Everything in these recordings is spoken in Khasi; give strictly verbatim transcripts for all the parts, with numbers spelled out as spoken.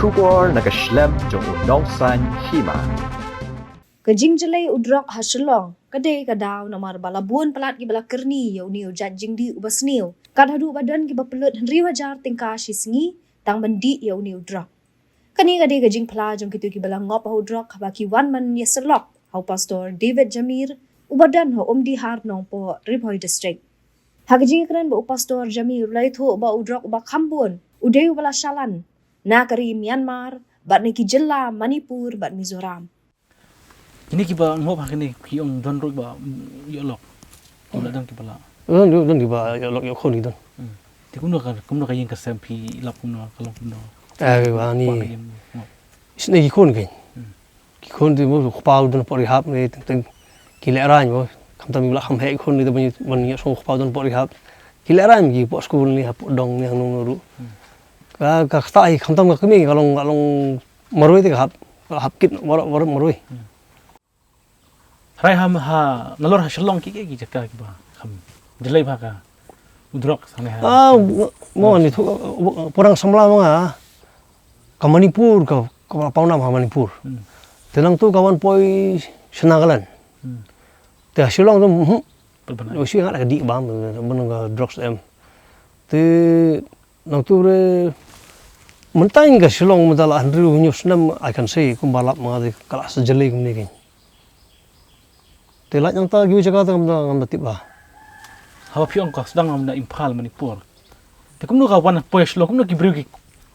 Khubor na ka shlem jong u nongsan hima. Ka jingjlei u drok ha Shillong ka dei ka daw namar ba la bun palat kiba la kyrni ïa une u jait jingdih uba sniew. Kat haduh ba don kiba pynlut hynriew hajar tyngka shi sngi tang ban dih ïa une u drok. Kane ka dei ka jingphla jong kito kiba la ngop ha u drok haba ki wan man ïasyllok ha u Pastor David Jamir uba don ha Umdihar Nongpoh, Ri Bhoi District. Ha ka jingkren ba u Pastor Jamir u la ïathuh ba u drok uba kham bun u dei uba la shalan na ka ri Myanmar bad na ki jylla Manipur bad Mizoram. Kine kiba ngop ha kine ki ong don ruh ba, mm, ïoh lok. Ong la don kiba la. Don, don, don kiba ïoh lok ïoh khun ki don. Hmm. Te kumno ka, kumno ka ïing ka sem phi lap kumno ka long kumno. Eh, ba ni. Kwah ka ïing ngop. Isne ki khun ki. Hmm. Ki khun te mo kpa u don hapoh rehab ne teng teng. Ki lehraiñ mo. Khamtam la kham heh ki khun ne te ban ban ïoh song kpa u don hapoh rehab. Ki lehraiñ ki hapoh skul ne hapoh dong ne hangne ruh. Hmm. Ka, ka kata hi khamtam ka kmie ka long, ka long marwei te ka hap, ka hap kit marwei, marwei, marwei. Hmm. Hynrei ha, ha, nalor ha Shillong ki, ki, ki jaka kiba kham jlei bha ka u drok sane ha. Ah, mo ni tu, uh, Purang Samla ma nga, ka Manipur, ka, ka pawnam ha Manipur. Hmm. Te nangtu ka wan poi Shangri-La. Hmm. Te ha Shillong tu, hmm. Pyrbanai. Shu nga ka dih bam, bun ka drugs em. Te nangtu re, mynta ka Shillong mynta la hynriew hynñiew snem, I can say, kumba lap ma nga te ka la sa jlei kumne kein. Te lait nangta kiwei jaka te ngam da, ngam da tip ba. Haba phi ong ka sdang ngam da Imphal, Manipur. Te kumno ka wan poi Shillong, kumno ki briew ki,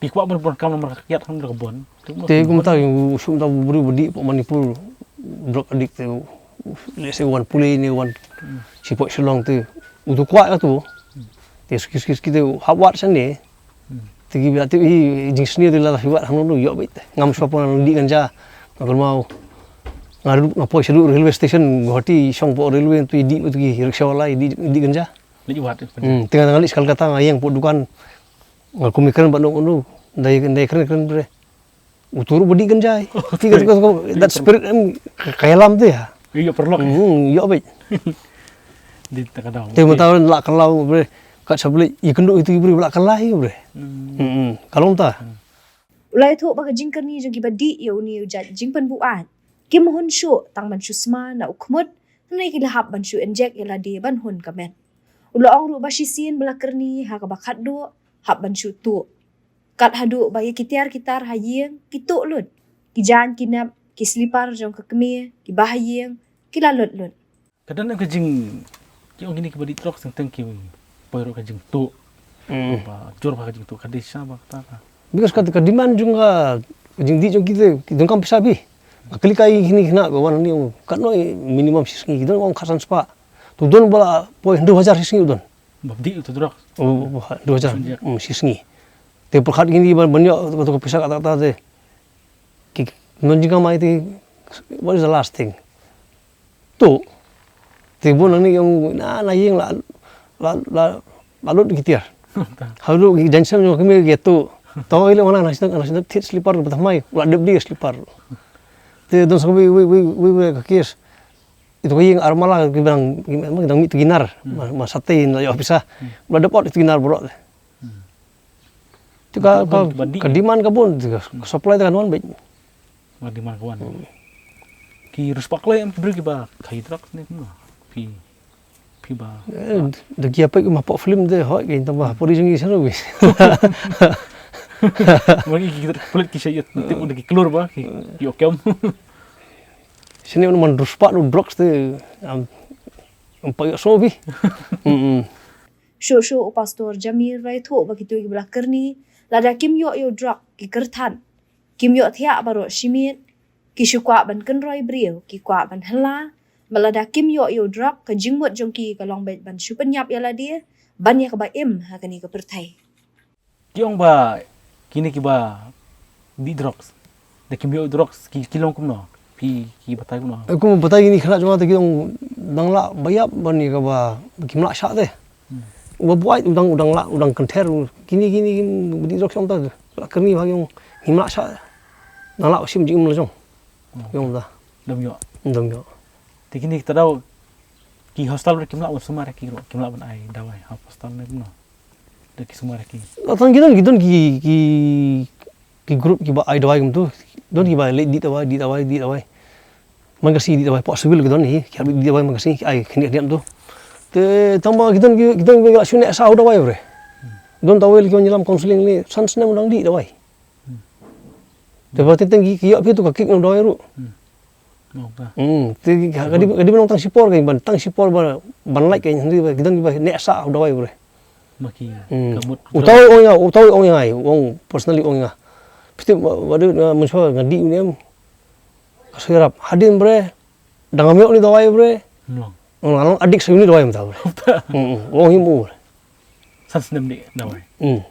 ki kwah ban pun kam namar ka kiad hangne ka bun. Te kumno ki Te kumta ki shu da u briew ba dih hapoh Manipur, drug addict te, let's say wan pule ne wan Hmm. shi poi Shillong te. Utu kwah ka tu. Hmm. Te suki suki suki te hap wad shane. Hmm. Te ki ba te i jingsniew te la hi wad hangne ïoh beit. Ngam shu pun dih ganja. Nga kynmaw. Nga ruh nga poi shaduh railway station Guwahati shong hapoh railway tu i dih tu ki rickshaw wala i dih, dih ganja. Leit wad. Hmm, te nga leit sha Kolkata nga ïeng hapoh dukan. Nga kum ïakren bad u, u, dei, dei kren, kren bre. Utu ruh ba dih ganja. Ti ka, ti ka, that spirit em ka, ka ïalam te ha. Ïoh paralok. Hmm, ïoh beit. Di ta ka daw. Te mynta la kylla bre. Kat sha bre. Ïakynduh ïa itu bre la kylla ïa bre. Hmm. Hmm, hmm. Ka long ta. Hmm. U la ïathuh ba ka jingkyrni jong kiba dih ïa une u jait jingpynbuaid kim hun shuh tang ban shu sma na u khmut, hynrei ki la hap ban shu injek ïa lade ban hun ka met. U la ong ruh ba shisien ba la kyrni ha kaba khatduh hap ban shu tuh. Kat haduh ba ïa ki tiar ki tar ha ïing ki tuh lut. Ki jaiñ ki nep, ki slipar jong ka kmie, ki ba ha ïing ki la lut lut. Ka don em ka jing, ki ong kine kiba dih drugs teng teng ki poi ruh ka jingtuh. Mm. Ba jur ba ka jingtuh ka dei sha ba kata ka. Because ka, ka demand jong ka, ka jingdih jong kite, ki donkam pisa bha. Ka kylli ïa kine khynnah ba wan hangne ong katno minimum shi sngi, ki don ong khatsan spah. To don ba la poi hynriew hajar shi sngi u don. Ba dih uto drugs. Oh, hynriew hajar. Shi sngi. Mm, shi sngi. Te pyrkhat kine ba ban ïoh to ka pisa kata kata te. Ki, ki don jingkamai te, what is the last thing? Tuh. Te bun nangne ong na, na ïing la, la, la, la lut ki tiar. Haduh ki jaiñsem jong ki kmie ki tuh. To i leh wan na sdang, na sdang thied slipar ba thymmai, la dep dih slipar. Te don sa kawei, wei, wei, wei, wei ka case. Itu ka ïing ar mala ki ba dang, ki ba dang mih tu ki nar, ma, ma sate la ïoh pisa. La dep ot itu ki nar baroh. Hmm. Te ka, ka, ka demand ka bun, te ka, ka supply te kan wan beit. Ka demand ka wan. Hmm. Ki riewspah kloi em ki briew kiba kha drugs ne kumno? Phi, phi ba. Eh, da ki ïa peit kum hapoh film te hoi ki tang ba hapoh ri jong ngi sha ruh. Mar ngi ki pulit ki sha ïa tip da ki klur ba ki, ki okem. Shane un man riewspah u drugs te am, am pa ïoh so bha. Hmm, hmm. Shuh shuh u Pastor Jamir u la ïathuh ba kito kiba la kyrni lada kim ïoh ïa u drok ki kyrthat, kim ïoh thiah baroh shi miet, ki shu kwah ban kynroi briew, ki kwah ban hylla, bad lada kim ïoh ïa u drok ka jingmut jong ki ka long beit ban shu pynïap ïa lade ban ïa kaba im ha kane ka pyrthei. Ki ong ba kine kiba dih drugs, da kim ïoh drugs ki, ki long kumno? Phi, ki batai kumno? Eh, kum batai kine khynnah jong nga te ki ong dang lah ba ïap ban ïa kaba kim lah shah te. Hmm. Uba buaid u dang, u dang lah, u dang kynther, kine, kine, kine ba dih drugs ong ta, la kyrni ba ki ong ngim lah shah. Dang lah shim jingim la jong. Hmm. Ki ong ta. Dang ïoh. Dang ïoh. Te kine kita daw ki hostel ruh kim lah ban sumar ïa ki ruh, kim lah ban ai dawai ha hostel ne kumno? Da ki sumar ïa ki. Tang ki don, ki don ki, ki, ki group kiba ai dawai kumtu, don kiba leh dih dawai, dih dawai, dih dawai. Man ka sngi dih dawai, pok civil ki don hi, ki dih dawai man ka sngi, ki ai khyndiat khyndiat tu. Te tang ba ki don ki, ki don kiba la shu neh sah u dawai bre. Don tawei ki wan ïalam counseling ne san snem u dang dih dawai. Te ba teng teng ki, ki ïoh phi tu ka kick na u dawai ruh. Nongta. Hmm, te ka, ka dei, ka dei ba long tang shipor ka ban, tang shipor ba, ban lait ka hynrei ba ki don kiba neh sah u dawai bre. Ma ki Hmm. ka mut Utai ong ïa, utai ong ïa, ong personally ong ïa. Phi tip ba, ba dei, uh, mynshuwa nga dih u ne em. Ka shu ïarap hadien bre. Dang ngam ïoh ni dawai bre. Nong. Ong long adik shu ni dawai mynta bre. Hmm, hmm. Ong hi mo bre. San snem dih dawai. Hmm.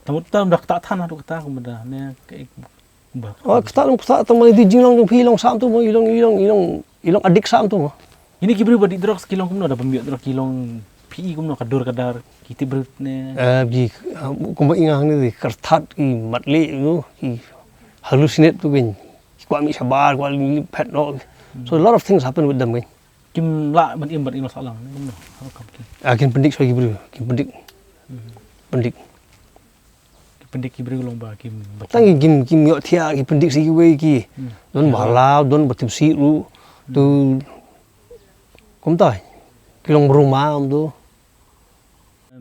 Tamut tam dak ta than haduh kata kumba da ne ka ek ba. Oh, kata long kata tang ma i jinglong jong phi long sam tu mo i long, i long, i long, i long adik sam tu mo. Ini ki briew ba dih drugs ki long kumno da pynbiot drugs ki long phi kumno ka dur ka dar ki tip briew ne. Eh, ki, ah, kumba i nga hangne di kyrthat ki matli tu ki hallucinate tu kin. Ki kwah mih shabar, kwah lip phet no. So a lot of things happen with them kin. Kim lah ban im ban im sah lang ne kumno. How come ki? Ah, kin pyndik sha ki briew, kin pyndik. Hmm. Pyndik. Ki pyndik ki briew long ba kim ba Tang ki kim, kim ïoh thiah, ki pyndik sha kiwei ki. Hmm. Don ba halaw, don ba tipsy ruh. Tu kumta ki long bruma um tu.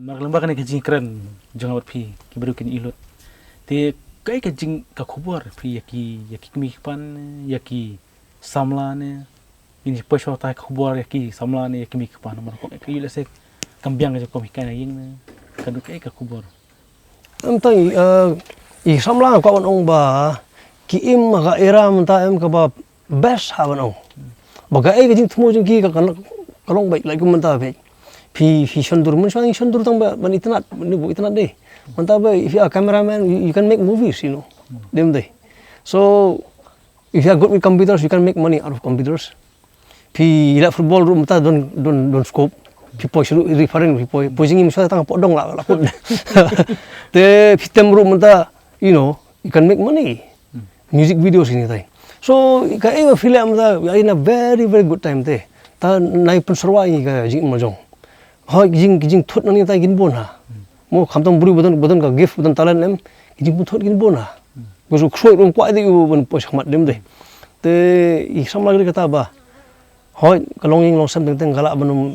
Mar ka lem ba kane ka jingkren jong nga bad phi ki briew kin ïoh lut. Te kaei ka jing ka khubor phi ïa ki, ïa ki kmie ki kpa ne, ïa ki samla ne. Kin ïa poi shuwa ta ka khubor ïa ki samla ne ïa ki kmie ki kpa namar ko ka ïoh lehse kam biang ka jingkhot hi ka na ïing ne. Ka dei kaei ka khubor. Em tai, eh, i samla nga kwah ban ong ba ki im ha ka era mynta em kaba best ha ban ong. Ba kaei ka jingthmu jong ki ka, ka, ka long beit, like mynta beit. Phi, phi shon dur, mynshuwa ngi shon dur tang ba ban itynnad, ban itynnad de. Mynta ba if you are a cameraman, you, you can make movies, you know. Dem de. So if you are good with computers, you can make money out of computers. Phi leh football ruh mynta don, don, don scope. Phi poi sha ruh referee, phi poi, poi jingim sha tang pok dong la, la kut. Te phi tem ruh mynta, you know, you can make money. Music videos ini tai. So kaei ba phi leh mynta, in a very, very good time te. Ta nai pynsyrwa ïa ka jingim la jong. Hoi, ki jing, ki jingthut nangne tai kin bun ha. Mo khamtam briew ba don, ba don ka gift, ba don talent em, ki jingpynthut kin bun ha. Ko su khroi rum kwah dei u ban poi shakhmat dem dei. Te i samla kata ba. Hoi, ka longïing longsem teng teng ka lah ban um,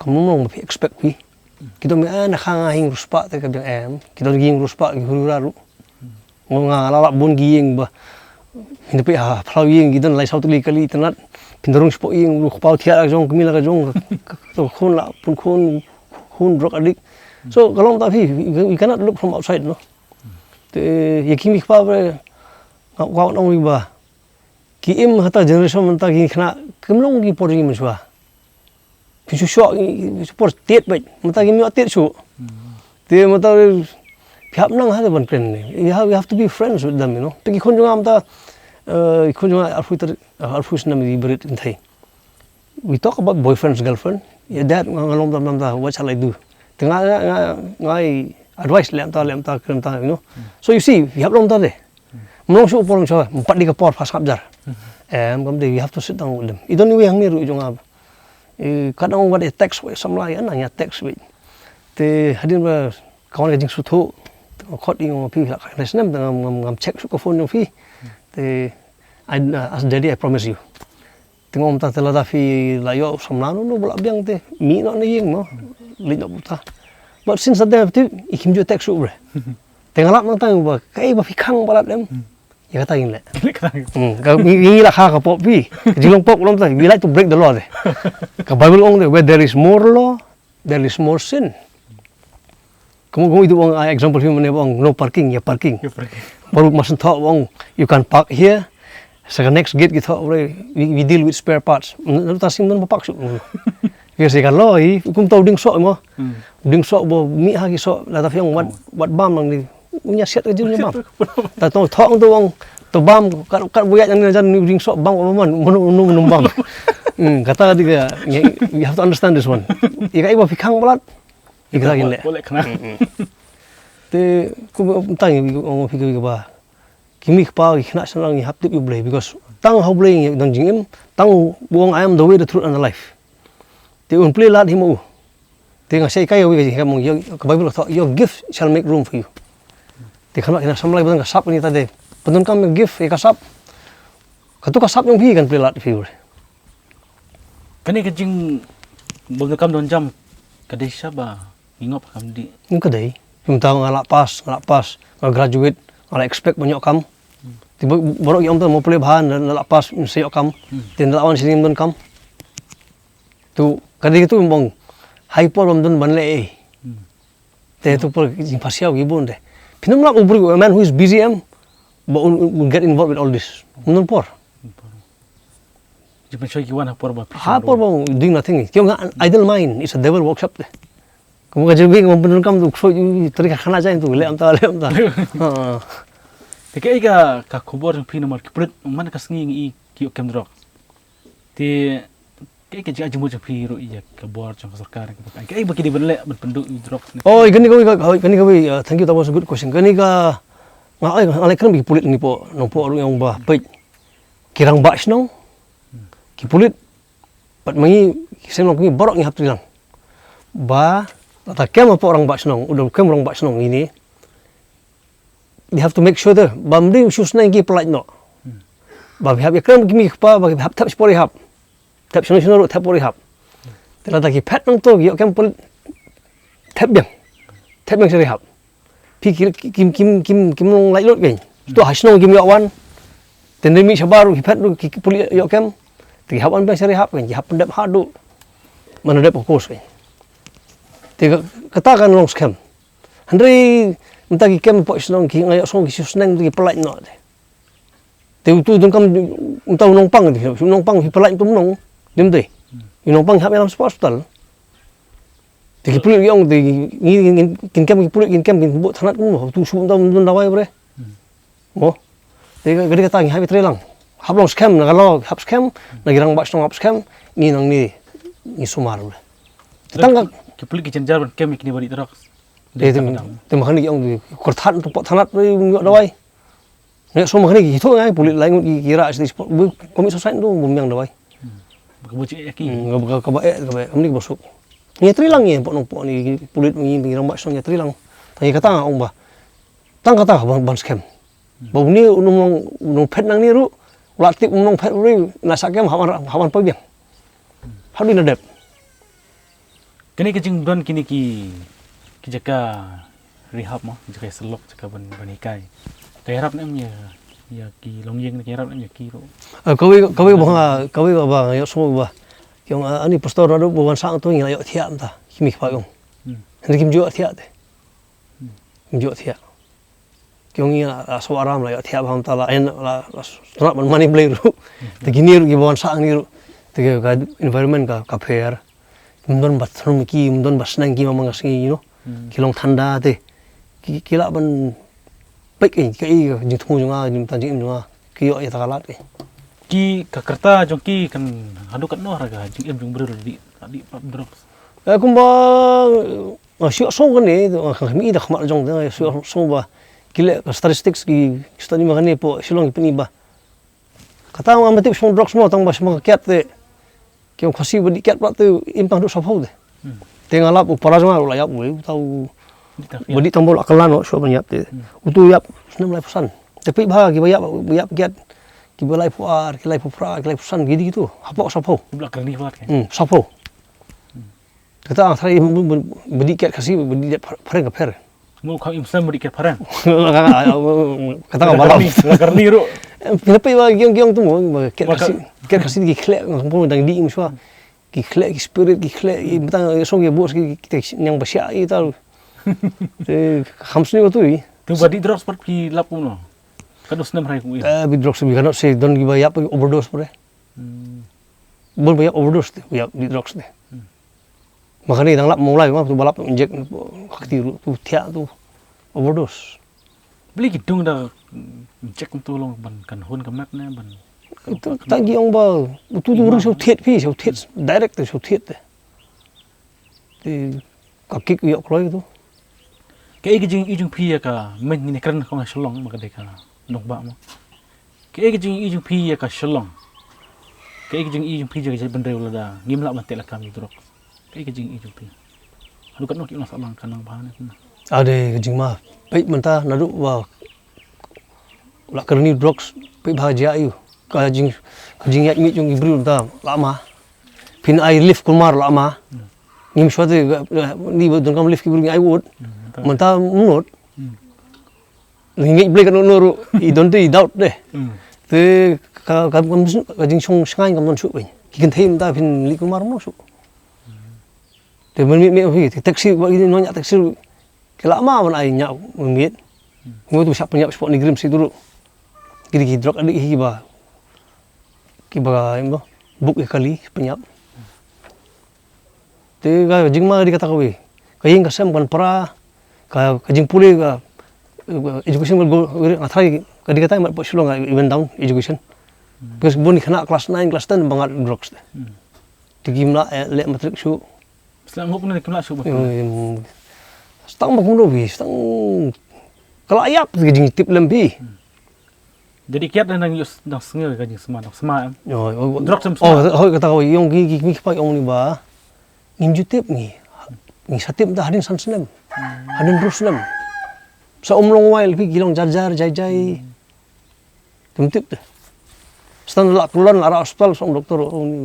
kam long ba phi expect phi. Ki don me, eh, na kha nga ïing riewspah te ka biang em. Ki don ïing riewspah ki hura ruh. Nga la lap bun ki ïing ba. Hynda phi ha phlaw ïing ki don lai saw tylli kali itynnad. Phin da rung shapoh ïing ruh, kpaw thiah la ka jong, kmie la ka jong, ka, ka, ka khun la pun khun, khun drug addict. So ka long ta phi, you, you cannot look from outside, no. Te ïa ki kmie ki kpa ba nga kwah ong ïa ba ki im ha ta generation mynta ki khynnah kim long ki por ki mynshuwa. Phi shu shoh, phi shu por tied beit. Mynta kim ïoh tied shuh. Te mynta phi hap nang ha ban kren ne. You have, you have to be friends with them, you know. Te ki khun jong nga mynta, eh, ki khun jong nga arphew tar-, arphew snem i brit in thei. We talk about boyfriends, girlfriend. Ïa dad nga, nga long mynta, mynta, what shall I do? Te nga, nga, nga, nga i advice lem ta, lem ta, kren ta, you know. So you see, you have long ta de. Mlong shu por shu, empat di ka por pas ngap jar. Em, kam dei, we have to sit down with them. I don iwei hangne ruh jong nga. I kat ong wat i text wei samla ïa nang ïa text wei. Te hadien ba ka wan ka jingsngewthuh. Te nga khot ïa nga phi la ka snem te ngam, ngam, ngam check shuh ka phone jong phi. Te I, uh, ask daddy, I promise you. Te nga ong mynta te lada phi la ïoh samla no, no ba la biang te mih noh na ïing mo. Leit noh buta. But since that day, te i kim ju text shuh bre. Te nga lap nangta ba kaei ba phi khang palat em. Ïa kata ngin leh. Hmm, ka ngi, ngi la kha ka pop phi. Ka jinglong pop ka long ta, we like to break the law te. Ka Bible ong te, where there is more law, there is more sin. Kumno, kumno i tu ong, ah, example hi mynne ba ong no parking, ïa parking. Ïa parking. Baroh mar shen thoh ba ong you can park here. Sa ka next gate ki thoh, we, we deal with spare parts. Naduh ta sing don ba park shuh. Ïa sa ka loi, kumta u dieng soh mo. Hmm. U dieng soh ba mih ha ki soh, lada phi ong wat, wat bam lang di. U ñiah siat ka jong u ñiah bam. Ta tong thoh ong to ong to bam kat, kat buya ñiah na jan u dieng soh bam, bam, bam, mano, mano, mano bam. Hmm, kata di ka, you have to understand this one. Ïa kaei ba phi khang palat. Ïa kata ngin leh. Boleh kena. Hmm, hmm. Te kumta ngi ong phi ka ba. Ki kmie ki kpa ki khynnah shynrang ngi hap tip ïa U Blei because tang ha U Blei ngi don jingim, tang u ong I am the way, the truth and the life. Te un plie lad hi ma u. Te nga shai kai ïa u ka jingim, ka Bible ka thoh, your gift shall make room for you. Te kane kane samla ba don ka sap ni ta de. Pyndonkam gift ïa ka sap. Katu ka sap jong phi kan plie lad phi ure. Kane ka jing bym donkam don jam ka dei sha ba ngi ngop kam dei. Ngi ka dei. Phi mynta nga la pass, nga la pass, nga graduate, nga la expect ban ïoh kam. Te ba- baroh ki ong ta mo plie bha, nga la pass, nga sa ïoh kam. Te nga la wan sini ym don kam. Tu ka dei tu bang. Hai por bym don ban leh ei. Te tu por jingpasiaw ki bun de. Phin ym lap u briew, a man who is busy em, but will, will get involved with all this. Ym don por. Jingpynshoi ki wan ha por ba phi Ha por ba doing nothing. Ki ong idle mind is a devil workshop de. Kum ka jingbi ngam pyndonkam tu ksoi ju tari ka khana jai tu leh am ta leh am ta. Ha. Te kaei ka ka khubor jong phi namar ki pulit man ka sngi ngi ki kem drok. Te kaei ka jingmut jong phi ruh ïa ka bor jong ka sorkar ka ba kaei ba ki dei ban leh ban pynduh ïa drugs ne. Oh, kane kawei ka kane kawei, uh, thank you, that was a good question. Kane ka nga ai nga ai kren ba ki pulit ngi po nongpo ruh ïa ong ba peit ki rangbah shnong ki pulit pat ma ngi ki seng long ngi baroh ngi hap trilang ba lada kem hapoh rangbah shnong u dei kem rangbah shnong ine. They have to make sure te ba mding shu sneng ki pynlait noh. Ba phi hap ïa kren ki mei ki pa ba ki hap thep shipor ïa hap. Thep shano shano ruh thep por ïa hap. Te lada ki phet nangto ki ïoh kem pulit thep biang. Thep biang sha ri hap. Phi ki kim kim kim kim long lait lut kein. To ha shnong kim ïoh wan. Te ne mi shabar ruh ki phet ruh ki pulit ïoh kem. Te ki hap wan biang sha ri hap kein ki hap pyndep haduh. Mana dep ka kos kein. Te kata kan long skhem. Hynrei mynta ki kem pok shnong ki nga ïohsngew ki shu sneng ki pynlait noh te. Te utu donkam mynta u nongpang te u nongpang ki pynlait utu u nong. Dem te u nongpang hap ïalam spah hospital. Te ki pulit ki ong te ngi kin kem ki pulit kin kem kin bud thanat kumno utu shu mynta mynta dawai bre. Mo. Te ka dei kata ngi hap ïa trei lang. Hap long skhem na ka law hap skhem na ki rangbah shnong hap skhem ngi nangne ngi sumar. Tang ka ki pulit ki jynjar ban kem ïa kine ba dih drugs. Te te ma khane ki ong ki kyrthat tu pot thanat ïoh dawai. Ne so ma khane ki thoh ngai pulit lai ngut ki rah sdei spot bu commit suicide tu bym ïang dawai. Ka bu chi ïa ki. Ka ba ka ba eh ka ba amni ka ba suk. Ngi trei lang ngi pot nong pot ni pulit ngi rangbah shnong ngi trei lang. Tang kata ong ba. Tang kata ban ban skhem. Ba une u nong u nong phet nangne ruh u la tip u nong phet ruh na sa kem haban haban pa biang. Haduh na dep. Kane ka jingdon kine ki ki jaka rehab mo jaka sylok jaka ban ban hikai. Ka ïarap ne em ïa ïa ki longïing ne ka ïarap ne em ïa ki ruh. Kawei kawei ba kawei ba ba ïa so ba. Ki ong ani pastor naduh ba wan sang to ngi la ïoh thiah mynta ki mi ki pa ong. Hynrei kim ju ïoh thiah te. Kim ju ïoh thiah. Ki ong ngi la shu aram la ïoh thiah bha mynta la en la la shu tnat ban mane Blei ruh. Te kine ruh ki ba wan sah ngi ruh. Te ka environment ka ka pher. Kim don bathroom ki, kim don ba sneng ki ma ma nga sngi you know. Ki long thanda te. Ki ki lah ban peit ki ka i ka jingthmu jong nga jingtang jingim jong nga. Ki ïoh ïa ta ka lad ki. Ki ka kyrta jong ki kan haduh katno ra ka jingim jong briew la dih la dih pap drugs. Eh kumba Nga shu ïohsngew kane, nga khmih da khmat jong nga shu ïohsngew ba ki leh ka statistics ki study ma kane hapoh Shillong ki pyni ba kata ngam tip shong drugs mo tang ba shong ka kiad te ki ong Khasi ba dih kiad pat te im tang haduh saphew te. Te nga lap u para jong nga ruh la ïap u tau ba dih tang ba la kylla noh shuwa ban ïap te. Utu ïap snem laiphew san. Te phi ba ki ba ïap ba ïap kiad ki ba laiphew ar ki laiphew phra ki laiphew san ki dih kitu hapoh saphew. Saphew. Kata ang thrai ba dih kiad Khasi ba dih kiad phareng ka pher. Mo kham im sem ba dih kiad phareng. Kata nga balam. La karni ruh. Pina pei ba giong giong tu mo ba kiad Khasi kiad Khasi ki khleh ngam pom dang dih im shwa. Ki khleh ki spirit ki khleh ki btang song ki bos ki ki nyang ba shia i tal. Te kham sni ba tu i. Tu ba dih drugs pat ki lap kumno. Ka dos nem rai ku i. Eh bi drugs bi kanot se don ki ba ïap overdose pare. Bun ba ïap overdose te ïap dih drugs te. Ma kane dang lap Mawlai ma tu ba lap injek ka kti ruh tu thiah tu overdose. Beli ki dung da injek tu long ban kan hun ka mat ne ban. Tu ta gi ong ba tu tu rung shu thied phi shu thied direct tu shu thied te. Te ka kik ïoh kloi tu. Kaei ka jingïohi jong phi ïa ka meng ngin ïakren kong ha Shillong ma ka dei ka nongbah mo. Kaei ka jingïohi jong phi ïa ka Shillong. Kaei ka jingïohi jong phi ïa ka jaitbynriew lada ngim lah ban teh lakam ïa drugs. Kaei ka jingïohi jong phi. Haduh katno ki ong sah lang ka nang bha ne kumno. Ade ka jingma, peit mynta naduh ba la kyrni drugs, peit ba jia ïu. Ka jing, ka jingïaid mih jong ki briew mynta la ma. Phin ai relief kumar la ma. Ngim shuwa te, ni ba donkam relief ki briew ngi ai wut. Mynta mynta mynta. Ngi ngeit Blei ka no no ruh, i don te i doubt de. Te ka, ka, ka, ka jingshong shngaiñ kam don shuh pyn. Ki kynthei mynta phin leit kumar mynno shuh. Te mynmiet miet phi, te taxi, ba ki nongñiah taxi ruh. Ki la ma ban ai ñiah mynmiet. Ngi tu shah pynïap spot NEIGRIHMS itu ruh. Ki dei ki drug addict hi kiba, kiba, em, book ïa kali pynïap. Te ka jingma ka dei kata kawei. Ka ïing ka sem kan pra, ka, ka jingpule ka, education will go, nga tharai ka dei kata, mat pat Shillong ka even down education. Because bun ki khynnah class nine, class ten ba ngat drugs te. Te kim lah, eh, leh matric shuh. Sla ngop ne kim lah shuh ba. Hmm. Stang ba kumno phi, stang ka la ïap ka jingtip lem phi. Jadi kiat dang ïoh, dang sngew ka jingsma, dang sma em. Yo, yo, drugs em sma. Oh, hoi, kata ko, ïong ki, ki, ki, ki pa ïong ni ba. Ngim ju tip ngi. Ngi sa tip da hadien san snem. Hadien hynriew snem. Sa um long wai phi ki long jar jar, jai jai. Kim tip te. Stan la klon, la ra hospital, sa ong doktor, ong ni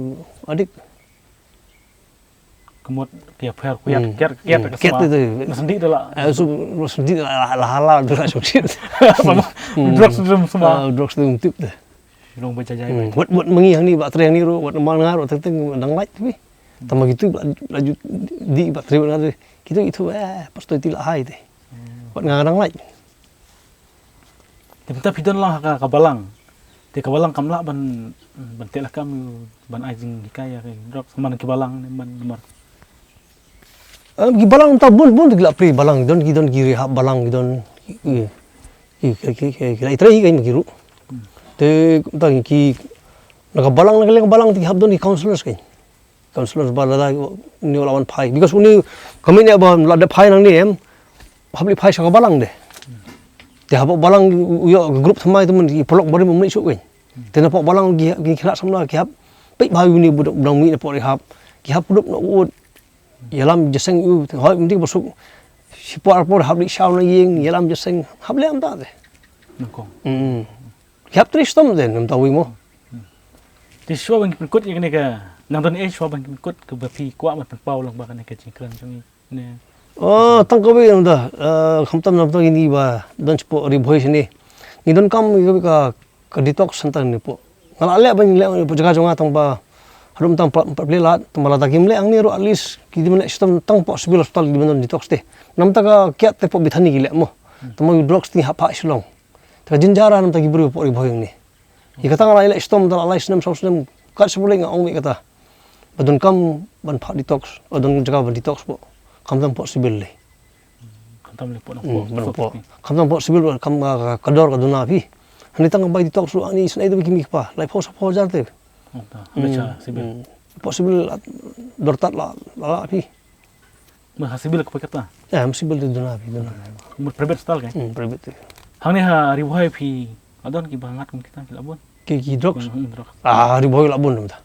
adik. Ka mut ki ïapher, kiat, kiat, kiat, kiat ka sma. Nga sendih da la. Eh, su, su sendih da la, la, la, la, da la, su, shit. Sama. Drugs tu sma. Ah, drugs tu tip de. Long ba jai jai. Wat, wat ma ngi hangne, ba trei hangne ruh, wat ma nga ruh, teng teng dang lait tu. Tama kitu, ba, ba ju, di, ba trei, ba trei. Kitu, kitu, eh, pas tu ti la hai te. Wat nga dang lait. Te mynta phi don lang ha ka, ka balang. Te ka balang kam lah ban, ban teh lakam ban ai jinghikai ïa ki drug. Sa man ki balang ne man, man. Em, ki balang mynta bun bun ki la plie balang, ki don, ki don ki rehab balang, ki don ki, ki, ki la trei hi ka ki ruh. Te mynta ki na ka balang, na ka liang balang te ki hap don ki counselors ka. Counselors ba lada uni u la wan phai. Because uni ka mih ne ba la dep phai nangne em. Hap leit phai sha ka balang de. Te hapoh balang u ïoh ka group thymmai te mynta ki paralok barim um leit shuh kein. Te napoh balang ki, ki khynnah samla ki hap. Peit ba uni u dang mih napoh rehab. Ki hap kudup na u. Ïalam jingïaseng u. Te hoi mynta ba suk. Shipor arpor hap leit shaw na ïing, ïalam jingïaseng. Hap leh mynta te. Nyngkong. Hmm. Ki hap trei shitom te, namar ta wei mo. Te shuwa ban pynkut ïa kane ka, nang don ei shuwa ban pynkut kaba phi kwah ban pynpaw lang ba kane ka jingkren jong ngi ne. Oh, tang kawei namar ta, eh, khamtam namar ta ngi ba don shapoh Ri Bhoi shane. Ngi donkam ïa ka, ka detox center ne po. Nga la leh ban leh po jaka jong nga tang ba haduh tang pla-, pla-, pla-, lad, tang ba lada kim leh hangne ruh at least ki dei ban leh shitom tang po civil hospital ki dei ban don detox te. Namar ta ka kiad te po Bethany ki leh mo. Tang ba ki drugs te hap phah Shillong. Te ka jynjar namar ta ki briew po Ri Bhoi hangne. Ïa kata nga la ïaleh shitom da la lai snem saw snem. Kat sha pule nga ong mih kata. Ba donkam ban phah detox, ba don jaka ban detox po. Khamtam po civil lei. Khamtam lei po nang po. Khamtam po civil, kam ka, ka dor ka duna phi. Hangne tang bai detox ruh ani snai da ki mih pa. Lai phew saw phew hajar te. Hynrei civil. Po civil dor tad la, la, la phi. Ma ha civil ka paket ta? Eh, ma civil te duna phi, duna. Ma private style ke? Hmm, private te. Hangne ha Ri Bhoi phi, adon ki ba ngat kum kita ki la bun. Ki, ki drugs? Hmm, hmm, drugs. Ah, Ri Bhoi la bun ta.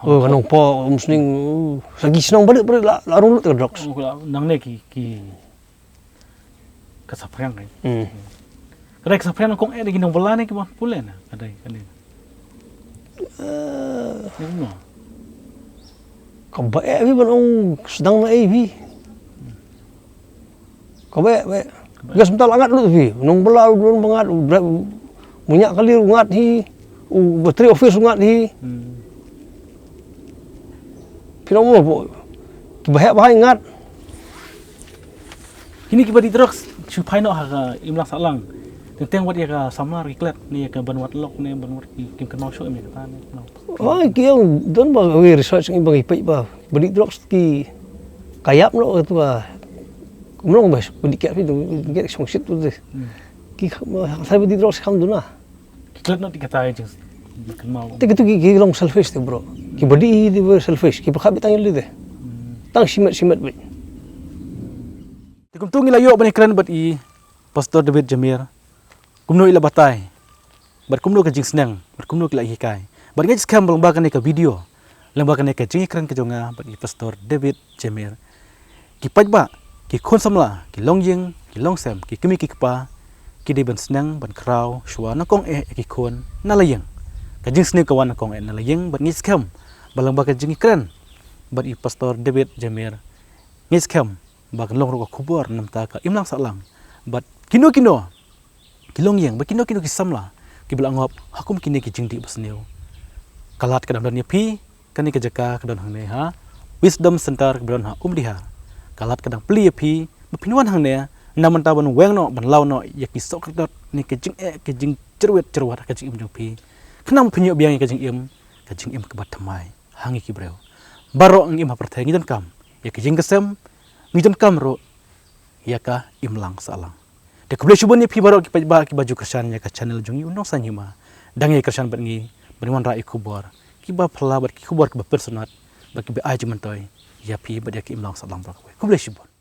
Oh, ka Nongpoh, Umsning, uh, sa ki shnong barit barit la, la rung lut ka drugs. Oh, la, nangne ki, ki Ka saphriang kan. Hmm. Ka dei ka saphriang kong eh da ki nongbylla ne ki ban pule na. Ka dei ka dei. Eh. Ni kumno. Ka ba eh phi ban ong sdang na eh phi. Ka ba eh, ba eh. Gas mynta la ngat lut phi. Nongbylla u don ba ngat u bra-, u mynta kali u ngat hi. U batri office u ngat hi. Hmm. Phi nong mo bo. Ki ba heh ba hai ngat. Kine ki ba dih drugs shu phai noh ha ka imlang sahlang. Teng teng wat ïa ka samla ruh ki klet ne ïa ka ban wad lok ne ban wad ki kim kynmaw shuh em ïa kata ne. Oi ki ong don ba wei research ngi ba ngi peit ba ba dih drugs ki ka ïap noh katu ka. Kumno ba ba dih kiad phi tu kiad shong shit tu. Ki ka ba dih drugs kam duna. Ki klet noh te kata ka jing, jingkynmaw. Te kitu ki, ki long selfish te bro. Ki ba dih hi te ba selfish. Ki ba khap tang ïa lade. Hmm. Tang shimet shimet beit. Te kumtu ngi la ïoh ban ïakren bad i Pastor David Jamer. Kumno i la batai. Bad kumno ka jingsneng. Bad kumno ki la hikai. Bad nga jingskhem ba lyngba kane ka video. Lyngba kane ka jingïakren ka jong nga bad i Pastor David Jamer. Ki paidbah Ki khun samla, ki longïing, ki longsem, ki kmie ki kpa, ki dei ban sneng ban khraw shuwa nyngkong eh ïa ki khun na la ïing. Ka jingsniew ka wan nyngkong eh na la ïing bad ngi skhem ba lyngba ka jingkren bad i Pastor David Jamir, ngi skhem ba kan long ruh ka khubor namar ka imlang sahlang bad kino kino ki longïing bad kino kino ki samla kiba la ngop ha kum kine ki jingdih basniew. Ka lad ka dang don ïa phi, kane ka jaka ka don hangne ha Wisdom Center kaba don ha Umdihar. Ka lad ka dang plie ïa phi ba phin wan hangne, na bynta ban weng noh, ban law noh ïa ki sohkordot ne ka jingeh, ka jingchyrwit chyrwat ka jingim jong phi, khnang ba phin ïoh biang ïa ka jingim, ka jingim kaba thymmai ha ngi ki briew. Baroh ngi im ha pyrthei ngi donkam ïa ka jingkasem, ngi donkam ruh ïa ka imlang sahlang. Te khublei shibun ïa phi baroh ki paidbah kiba ju kyrshan ïa ka channel jong ngi U Nongsaiñ Hima. Dang ïa kyrshan bad ngi ban wanrah ïa ki khubor kiba phylla bad ki khubor kiba pynsngewtynnat bad kiba ai jingmyntoi ïa phi bad ïa ka imlang sahlang baroh kawei. Khublei shibun.